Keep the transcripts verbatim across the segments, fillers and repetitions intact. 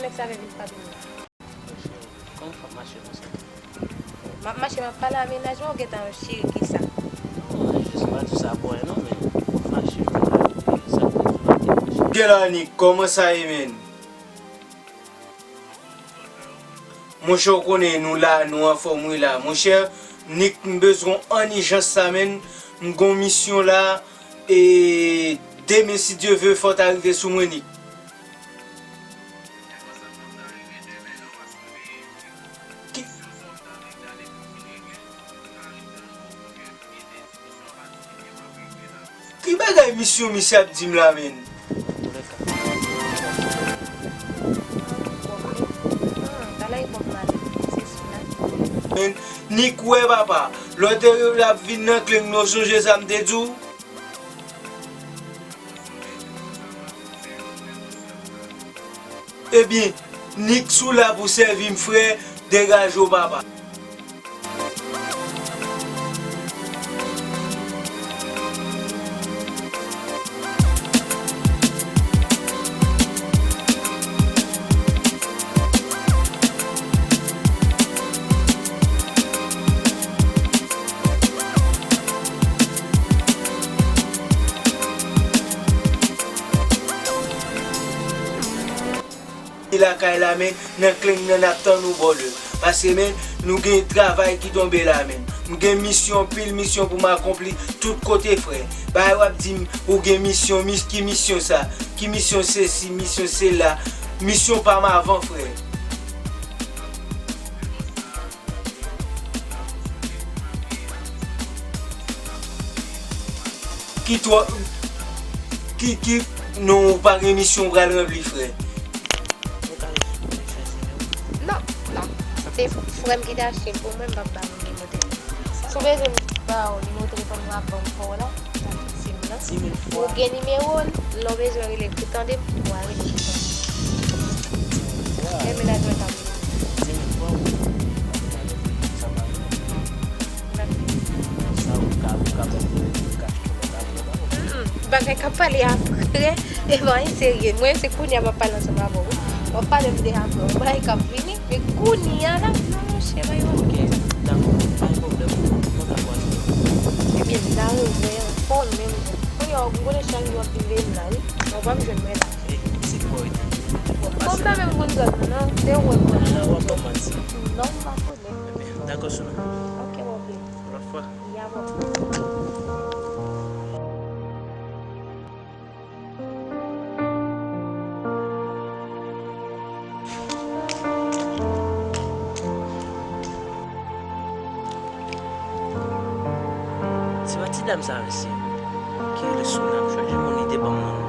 Nèg sa vin pa vini. Kòman fè mache konsa? M ap mache, m ap pale a mennaj mwen, ou gentan chiriki sa. Non, jis pa di sa bò non, men ou fache, men sa k te di w la te fache. Gen la, Nick, kòman sa ye, menn? Monchè, ou konnen nou la, nou anfòm wi la. Monchè, Nick, m bezwen w an ijans la, menn. M gon misyon la, e demen, si Dye ve, fò w ta rive sou mwen, Nick. Ki, ki bagay misyon misye ap di m la, menn? Menn, Nick, wè papa, lè w te ap vin nan klenk nou, sonje sa m te di w? Ebyen, Nick, si w la pou sèvi m, frè, degaje w, papa. Lakay la, men, nan klenk nan, n ap tann ou, brother. Paske, men, nou gen travay ki tonbe la, men. M gen misyon, pil misyon pou m akonpli tout kote, frè. Bagay w ap di m, ou gen misyon, mis-, ki misyon sa? Ki misyon sesi, misyon sela? Misyon pa m avan, frè. Ki twò, ki, ki, non, ou pa gen misyon ou pral ranpli, frè. Non, non. Se frè m ki te achte l pou mwen, m p ap ba moun nimewo telefòn. Si w bezwen m ba w nimewo telefòn mwen ap ban m fè w la. Sim nan. Ou gen nimewo l, lè w bezwen rele l pou tande m, w a rele l pou tande m. Gen mennaj mwen k ap rele m. Sa ou ka, ou ka ban m nimewo l, ou ka achte lòt apre, ba mwen. Mm-mm. Bagay k ap pale apre, e pa anyen serye. Mwen, se kounye a m ap pale ansanm avè w. W ap pale m de apre. Yon bagay k ap vini. Men kounye a la, non, monchè, pa yon... Ok, dakò, pa gen pwoblèm. Mwen dakò avè w. Ebyen, n a revwè ankò menm jan. Kounye a, w konnen chak jou w ap vin veye m la, wi. Mwen pa m jwenn mwen la. Eh, se kwa wi. Bon, m pa menm konn zòn nan, non. Se ou wè m konn. Nan, w ap ban m manti. Non, m pa konnen. Ebyen, dakò, Sona. Ok, bon, byen. Lòt fwa. Ya, bon. Se pa ti dam sa, mesye, ki rele Sona. M chwazi moun li te ban m nan.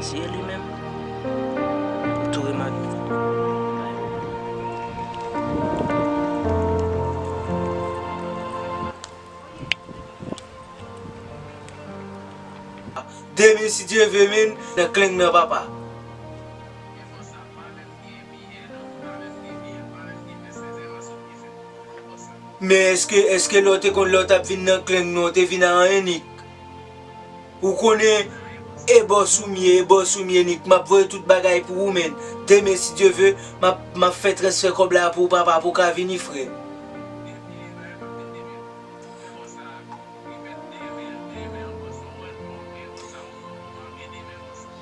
Se li menm. M tou remake. Demen, si Dye ve, men, nan klenk nan, papa. Men èske, èske lè w te konn lè w t ap vin nan klenk nou, w te vin a anyen, Nick? Ou konnen, e bòs ou m ye, e bòs ou m ye, Nick. M ap voye tout bagay pou ou, men. Demen, si Dye ve, m ap, m ap fè transfè kòb la pou ou, papa, pou w ka vini, frè.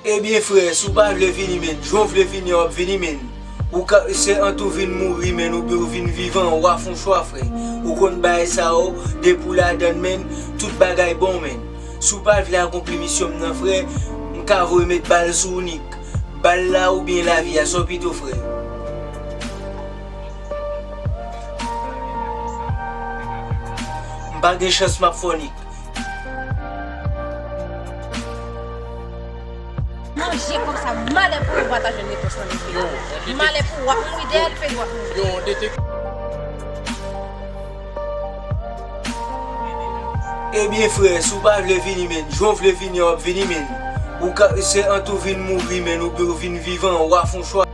Ebyen, frè, si w pa vle vini, men, jan w vle vini an, w ap vini, men. Ou ka, se ant ou vin mouri, men, oubyen ou vin vivan, w a fè yon chwa, frè. Ou konn bagay sa yo, depi w ladann, men, tout bagay bon, men. Si w pa vle akonpli misyon m nan, frè, m ka voye met bal sou ou, Nick. Bal la oubyen lavi a, sa w pito, frè? M pa gen chans, m ap fè w, Nick. Manje konsa, malè pou ou pa ta jwenn repons nan men. Malè pou ou, w ap mouri dèyè l, fè l w ap mouri. Ebyen, frè, si w pa vle vini, men, jan w vle vini an, w ap vini, men. Ou ka, se ant ou vin mouri, men, oubyen ou vin vivan, w a fè yon chwa.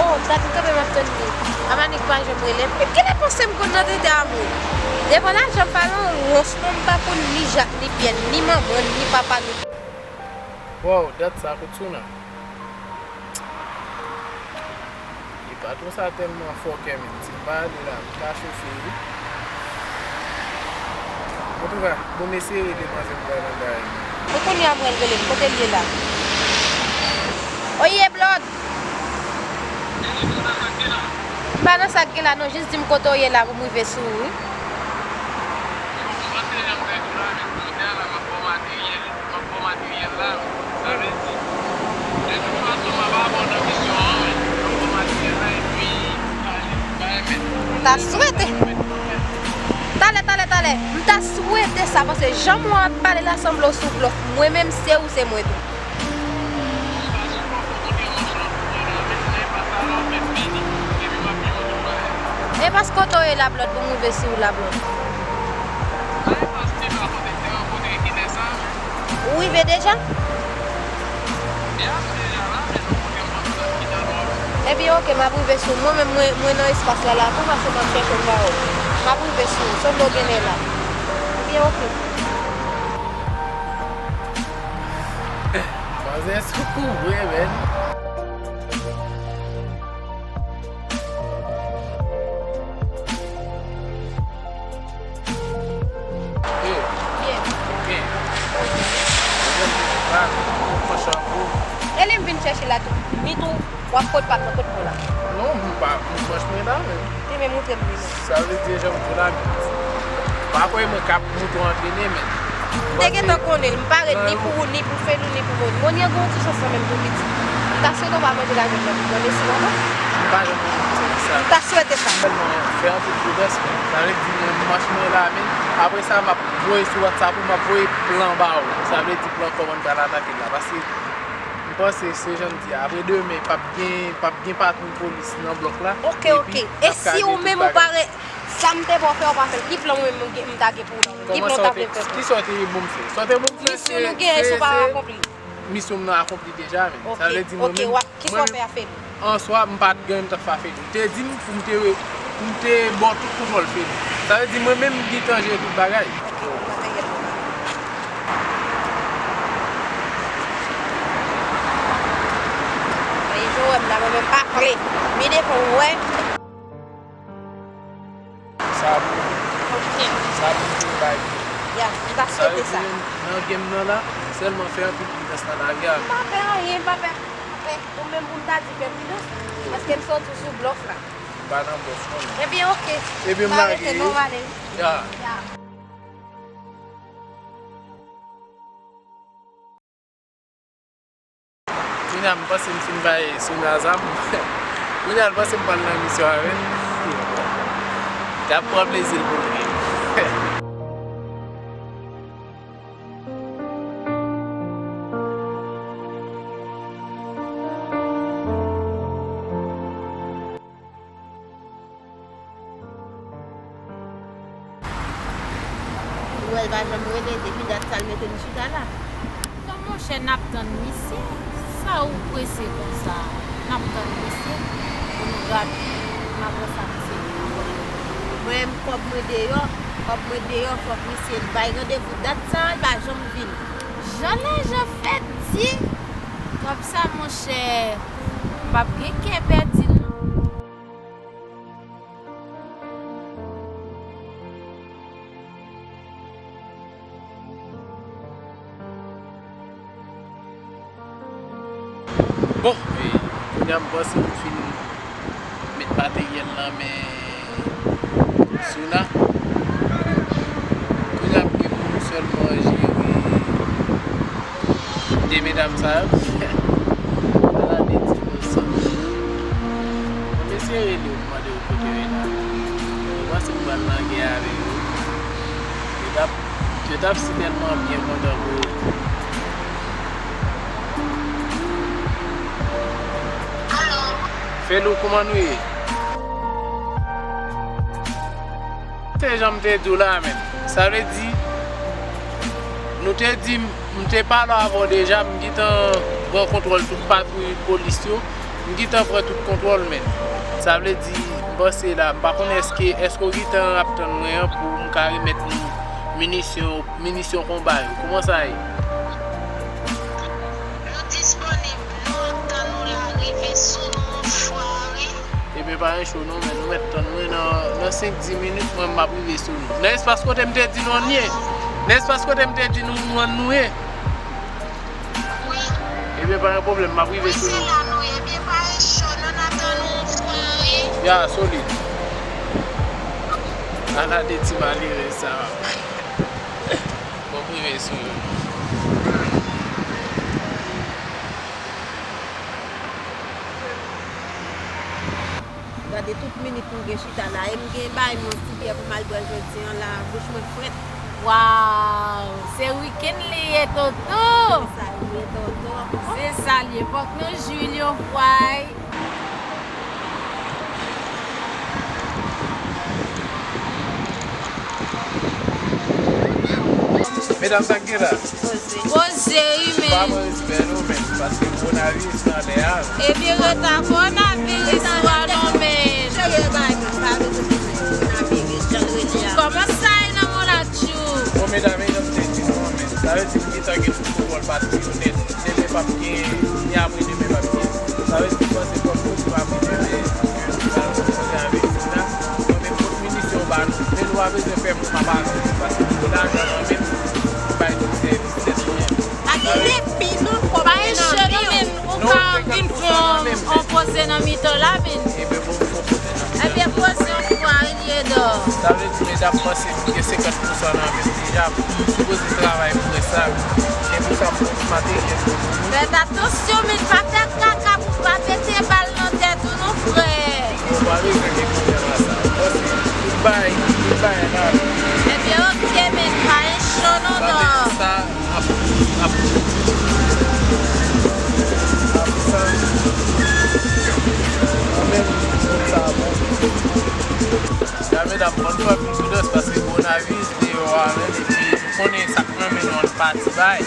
Oh, gade Kanpe m ap tann li. Amanik pa janm rele m. Epi kilè panse m konn nan tete a moun? Devan lajan m pa nan wons non, m pa konn ni Jak, ni Pyè, ni manman, ni papa, ni. Wow, dat sa kout Souna. E patwon sa tèlman fòkè menm. Si m pa ale la, m ka chofe wi. Antouka, bon, m eseye rele manzè m pral nan bagay mwen. Bon, kounye a m wè l rele m. Kote l ye la? Oye, Blòd! M pa nan sa k gen la non, jis di m kote w ye la pou m rive sou ou wi. M ta swete. Talè, talè, talè. M ta swete sa, paske jan w ap pale la sanble w sou blòf. Mwen menm, se ou, se mwen tou. E paske w toye la Blòd pou m rive sou ou la Blòd. Ou rive deja? Ebyen, oke, m ap rive sou ou. Mwen menm, mwen, mwen nan espas la, la tou, paske m ap chèche m pa wè w. M ap rive sou ou. Sanble w gen lè la. Ebyen, oke. Manzè sou kou vre, menn. Hey. Byen. Hey. Byen. Byen. Fò chapo. E li m vin chèche la tou. Mi tou, w ap kot pa m nan kot mwen la. Non, m pa, m manch mwen la, menm. Te men moutre m li non. Sa vle di, jan m di w la, m pa kwè mwen k ap mouton antrene, men. M te gentan konnen l, m pare ni pou ou, ni pou Felou, ni pou Moni. Moni an gen yon ti chans kanmenm tou pitit. M ta swete w pa manje lagèt nan bouch mwen, mesi lontan. M pa janm manje sa. M ta swete sa. Sèlman fè anpil pridans, men. Sa vle di, mwen, m manch mwen la, men. Apre sa, m ap voye sou WhatsApp ou, m ap voye plan ba ou. Sa vle di plan kòman n pral atake l la. Paske m panse, se jan m di a, apre demen, p ap gen, p ap gen patwon polis nan blòk la. Oke, oke. E si ou menm ou pare, sa m te ba w fè, ou pa fè l, ki plan ou menm ou gen, m ta gen pou ou la? Ki plan w ta vle fè pou mwen? Kisa w te bon m fè? Sa w te bon m fè, misyon nou genyen, si w pa akonpli. Misyon m nan akonpli deja, men. Sa vle di mwen menm, mwen menm, an swa, m pa t gen anyen m t ap fè a Felou. Li te di m pou m te, pou m te ba w tout kontwòl Felou. Sa vle di mwen menm m gentan jere tout bagay. Sa pou, sa pou tou bay. Ya, m ta swete sa. Nan game nan la, sèlman fè anpil pridans nan lari a. M pa pè anyen, m pa pè, m pa pè. Ou menm pou m ta di fè pridans, paske m sòti w sou blòf la. M pa nan blòf non, men. Ebyen, oke. Ebyen, m lage. M pa rete non, m ale. Ya. Ya. Kounye a, m panse m fin bay Souna zam. Kounye a, l panse m pral nan misyon avè l. L ap pran plezi l pou l menm. Ou wè l pa janm rele, depi dat sa l mete m chita la. Non, monchè, n ap tann misye. Sa ou prese konsa? N ap tann misye pou nou rapid, n ap wè sa misye gen nan kò l. Mwen menm, kòb mwen deyò, kòb mwen deyò, fòk misye bay randevou dat sa, l pa janm vini. Jan lajan fèt di, kòb sa, monchè, m p ap gen kè pèdi l non. Bon, e, kounye a m panse m fin met materyèl nan men Souna. Kounye a m gen pou m sèlman jere de medam sa yo. Ala de ti inosan. Bon, mesye rele yo, m mande yo kote yo ye la. Yo panse m pral nan gè avè yo. Yo t ap, yo t ap sitèlman byen kontan pou yo. Felou, kòman nou ye? Se jan m te di w la, menm. Sa vle di, nou te di, m te pale avè w deja, m gentan pran kontwòl tout patwouy polis yo. M gentan pran tout kontwòl, menm. Sa vle di, m panse la, m pa konnen èske, èske w gentan ap tann mwen an pou m ka remèt nou minisyon, minisyon konba yo. Kòman sa ye? Nou disponib, nou ap tann ou la, rive sou nou yon fwa, wi. Ebyen, pa gen cho non, men nou mèt tann mwen nan, nan senk, dis minit, mwen m ap rive sou nou. Nan espas kote m te di nou an ye. Nan espas kote m te di nou an nou ye. Wi. Ebyen, pa gen pwoblèm, m ap rive sou nou. Wi, se la nou ye. Ebyen, pa gen cho non, n ap tann ou yon fwa, wi. Ya, solid. Ala de ti malere sa. Bon, m rive sou yo. Gade tout minit m gen chita la, e m gen bay mwen ti byè pou m al bwè jodi an la, bouch mwen frèt. Waw, se wikenn li ye, Toto! Se sa l ye, Toto. Se sa l ye, fòk nou jwi l yon fwa, wi. Medam, sa k gen la? Poze wi, men. Pa pran respè nou, men, paske kowonaviris nan lè a. Ebyen, reta kowonaviris ou a non, men. Serye, bay mwen, pa bezwen poze kowonaviris, jan l rele a. Kòman sa ye nan Monatchou? Bon, medam, e jan m te di nou an, men, sa vle di m gentan gen tout kontwòl pati yo nèt. Demen p ap gen, ni apre demen p ap gen. Sa vle di m panse fòk nou di m ap gen demen, ke nou pral kontre avèk Sina. Mwen menm, kot minisyon ba nou, men nou pa bezwen pè pou m ap avè nou, paske nou gen lajan nan men nou, nou bay tout sèvis tèt nou. Pa gen depi non, kòb pa nan men w. Ou ka vin fè yon poze nan mitan la, men. Ebyen, bon, fò poze nan mitan. Ebyen, poze yon fwa, Eliédor. Sa vle di, medam, panse m gen senkant pousan nan men m deja, m sipoze travay pou wè sa. Se pou sa m pran ti materyèl pou nou. Fèt atansyon, men pa fè kaka pou pa pete bal nan tèt ou non, frè. Bon, pa bezwen gen pwoblèm a sa. Bon, se tout bay, tout bay la. Ebyen, oke, men pa gen cho non, non. Sa, ap, ap, ap sa. Anmenn, sa bon. Ya, medam, fò n fè anpil pridans paske kowonaviris deyò a, men, epi nou konnen sa k nan men nou an pati bay.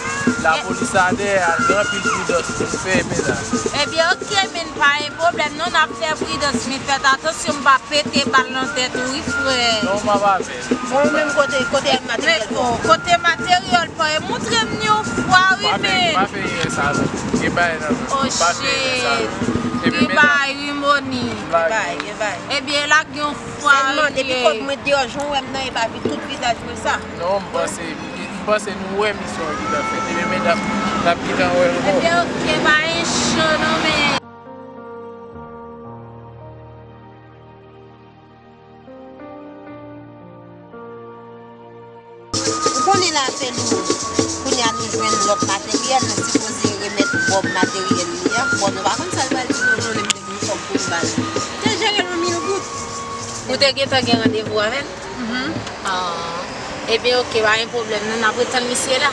Lapolis la dèyè a, gen anpil pridans pou n fè, medam. Ebyen, oke, men pa gen pwoblèm non, n ap fè pridans, men fèt atansyon m pa pete bal nan tèt ou, wi, frè. Non, m ap avè l. Bon, ou menm kote, kote materyèl pa w? Kote materyèl pa w? Montre m yon fwa, wi, men. Pa fè, pa fè erè sa, non. Gen bagay nan men. Pa fè erè sa, non. Ebyen, medam. Gen bagay, wi, Moni. Gen bagay, gen bagay. Ebyen, la gen yon fwa, wi. Sèlman, depi kòb mwen deyò, jan w wè m nan, e pa vi tout vizaj mwen sa. Non, m panse, m panse nou wè misyon an gentan fèt. Ebyen, medam, n ap gentan wè ankò. Ebyen, oke, pa gen cho non, men. Ou konnen la se lou. Kounye a nou jwenn lòt materyèl, nou sipoze remèt Bob materyèl li a. Bon, nou pa konn sa l pral di nou, nou menm te gen kòb pou n ba l. Te jere nou mil goud. Ou te gentan gen randevou avè l? Mhm. Ah. Ebyen, oke, pa gen pwoblèm, non, n ap ret tann misye la.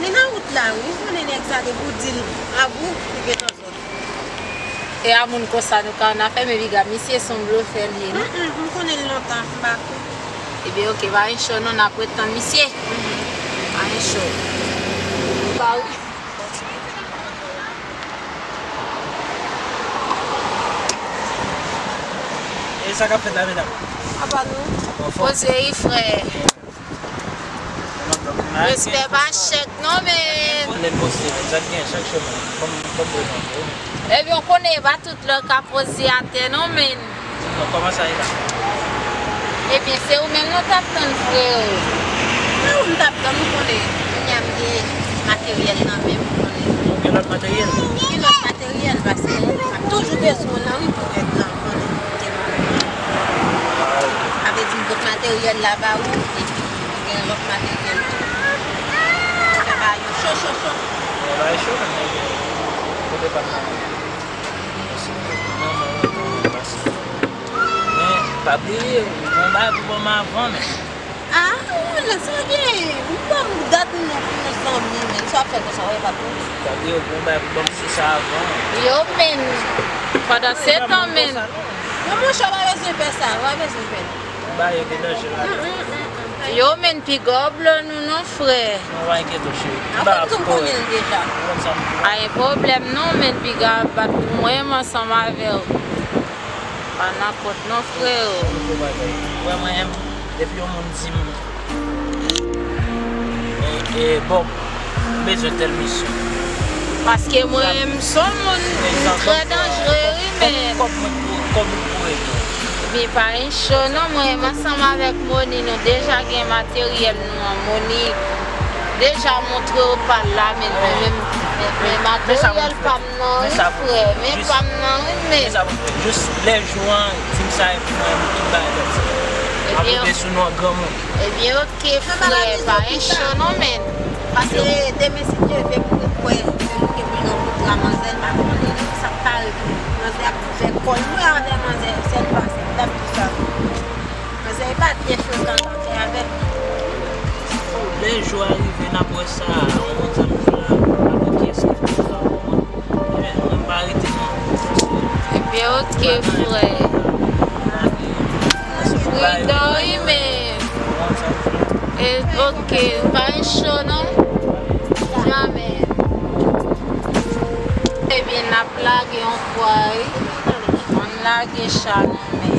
Li nan wout la, wi. Ou konnen nèg sa, depi w di l avou, li gentan sot. E a moun konsa nou ka annafè, men piga misye se yon blofè li ye, non? Mm, mm, m konnen l lontan, m pa kwè. Ebyen, oke, pa gen cho, non, n ap ret tann misye. Mhm. Pa gen cho. Ba wi. E sa k ap fèt la, medam? Apa nou? Anfòm? Poze wi, frè. Respè pa chèk non, men. Lè l poste, men, sa k gen chak semèn? Ban m, ban m prezante w. Ebyen, w konnen e pa tout lè w ka poze atè non, men. Non, kòman sa ye la? Ebyen, se ou menm nou t ap tann, frè. Se ou m t ap tann, ou konnen. Kounye a m gen materyèl nan men m, ou konnen. Ou gen lòt materyèl? Ki lòt materyèl, paske m ap toujou bezwen w nan, wi, pou nèg lan, ou konnen. Sa vle di m pot materyèl la ba ou, epi gen lòt materyèl tou. Fè ba yo cho, cho, cho. Fè ba yo cho, men kote pa m nan. Mèsi, manman, mwen, mwen, mèsi. Men, pa bliye, ou gon bagay pou ban m avan, men. Ah, ou la, sa gen. Ou ban m dat nou pou nou zanmi, men. Sa w ap fè konsa, w ap tou. Pa bliye, ou gon bagay pou ban m sou sa avan. Yo, men. Pandan se tan, men. Non, monchè, w pa bezwen pè sa, w pa bezwen pè l. Ba yo gen danje la. Mm, mm, mm, mm. Yo, men piga w blo nou non, frè. Non, pa enkyete w, cheri. An fèt, m konnen l deja. Ou konn sa m di. Pa gen pwoblèm non, men piga w ap bat pou mwen, m ansanm avè w. Pa nanpòt non, freo. Yon gwo bagay. Ou wè mwen menm, depi yon moun di m, e, e, Bob, m bezwen tèl misyon. Paske mwen menm, m se yon moun trè danjere, wi, men. Kòb mwen pou, kòb mwen pou ede w. Ebyen, pa gen cho non, mwen menm ansanm avèk Moni, nou deja gen materyèl nou an. Moni deja montre w pa l la, men mwen menm, men, men materyèl pa m nan, wi, frè, men pa m nan, wi, men. Men sa pou fè. Jis lè jou an, di m sa epi mwen, tout bagay pati. M ap rive sou non an granmoun. Ebyen, oke, frè, pa gen cho non, men. Paske demen, si Dye vle, pou nou kwè ke nou gen pou rankontre a manzè, m pa konnen non sa k pare pou nou. Manzè ap fè kòl mwen avè manzè, sèl pa, sèl dam di sa. Manzè pa byen frekan l pa fè avè m. Lè jou a rive, n ap wè sa, ou konprann sa m di w la, avèk kiyès ki pou sa, ou konprann? Ebyen, mwen pa rete non. Ebyen, oke, frè. Pridan, wi, men. E, oke, pa gen cho non. Jamè. Ebyen, n ap lage yon fwa, wi. Ann lage cha nan men.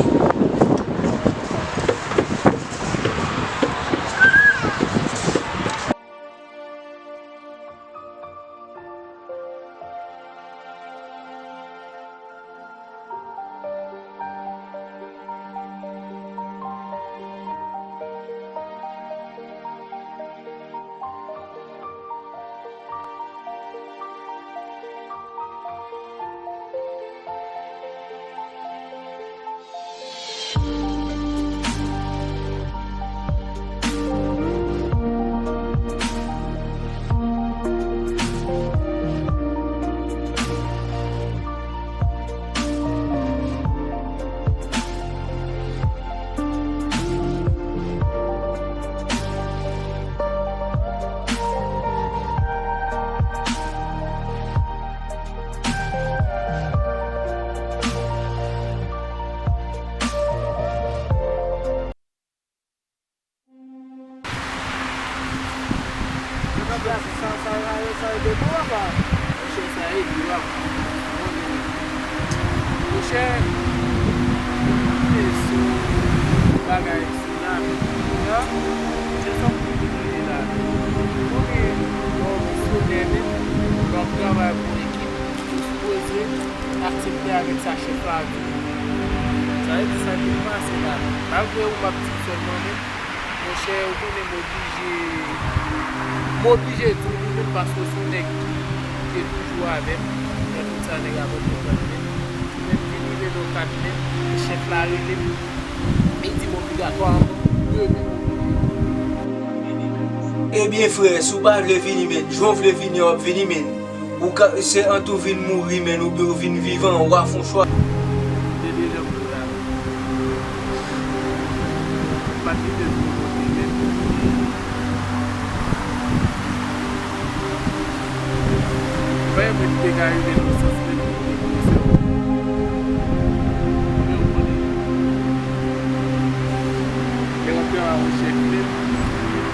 Sa, sa, sa, sa, sa ede tou, papa. Monchè, sa ede w ap konnen. Monchè, se sou bagay sou la. Monchè, sa w konnen la. Konnen, bon, misyonè menm, w ap travay pou ekip. Ou sipoze aksepte avèk sa chèf la di. Sa vle di sa ki pase la. Malgre ou p ap di sèlman, men, monchè, ou konnen m oblije, m oblije di w li menm paske w se yon nèg ki, ki te toujou avè m nan tout sa nèg ap antreprann menm. Li menm vin rive nan kat menm, chèf la rele m, li di m obligatwaman demen m oblije vini. Ebyen, frè, si w pa vle vini, men, jan w vle vini an, w ap vini, men. Ou ka, se ant ou vin mouri, men, oubyen ou vin vivan, w a fè yon chwa. Te deja mouri la. M pa t kite l pou kote, men. Mwen menm te ka rive nan sans, men, pou te mouri sèlman. Men ou konnen. Lè w ap travay avèk chèf menm,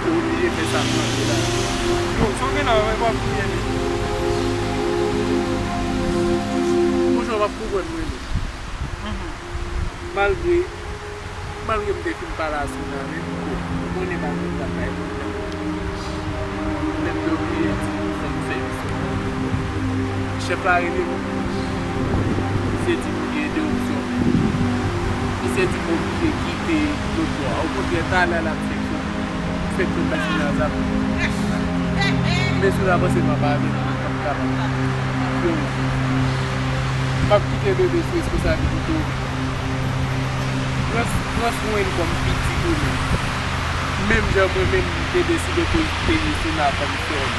ou oblije fè sa k mande la. Yo, sa w gen la, w ap priye li. Monchè, w ap konprann mwen menm. Malgre, malgre m te fin pale a Sina menm, ou konnen bagay m t ap bay pwoblèm. Lè m te oblije di pou fè m fè misyon. Chèf la rele m. Misye di m gen de opsyon. Misye di m oblije kite dokò a. Okontrè, talè la m fèk sot, m fèk sot lakay Lazare. Men si w ta panse m ap avè l, m p ap kapab. Yo, m ap kite bebe sou responsablite w. Pran, pran swen l kòm pitit ou menm. Menm jan mwen menm m te deside pou peye Sina kòm sè m.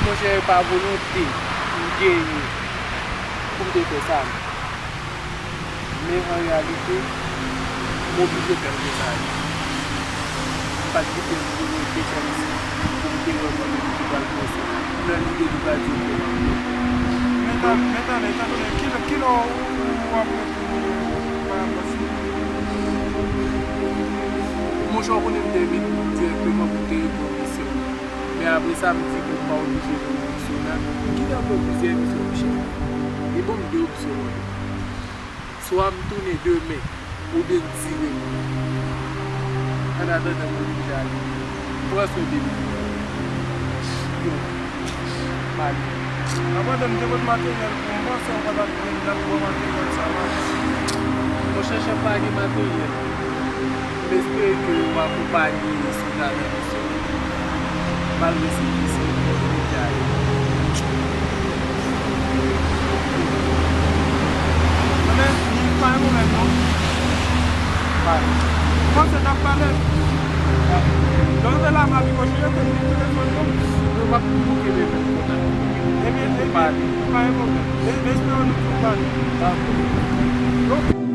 Monchè, e pa volonte m genyen pou m te fè sa, non. Men an reyalite, m oblije fè l fè sa wi. M pa t kite l pou l rete kòmsi pou m te wè mwen menm ki pral panse nan lide li pral di m ke m ap fè. Men tande, men tande, tande, kilè, kilè w, w ap retounen pa rapò Sina? Monchè, w konnen m te vin dirèkteman pou m te reponn kesyon. Men apre sa, m di ke m pa oblije vin pou misyon la. Kite m pran plizyè misyon pou chèf la. Li ban m de opsyon mwen menm. Swa m tounen demen, oubyen m tire moun. An atandan, mwen oblije ale. Pran swen de li. Yo. Mali. Apandan m te pot materyèl pou m, panse w pa t ap vin la pou w materyèl sa la. Monchè, chèf pa gen materyèl. M espere ke w akonpaye sou ta nan misyon. Malgre se difisil, m te ale. Men, li pa yon pwoblèm, non. Mwen se t ap pale. Donk, se la m ap kontinye konn li telefòn, non. Yo p ap toujou kenbe menm kontak. Ebyen, ebyen, pa yon pwoblèm. E, espere nou toujou pale. Dakò. Donk,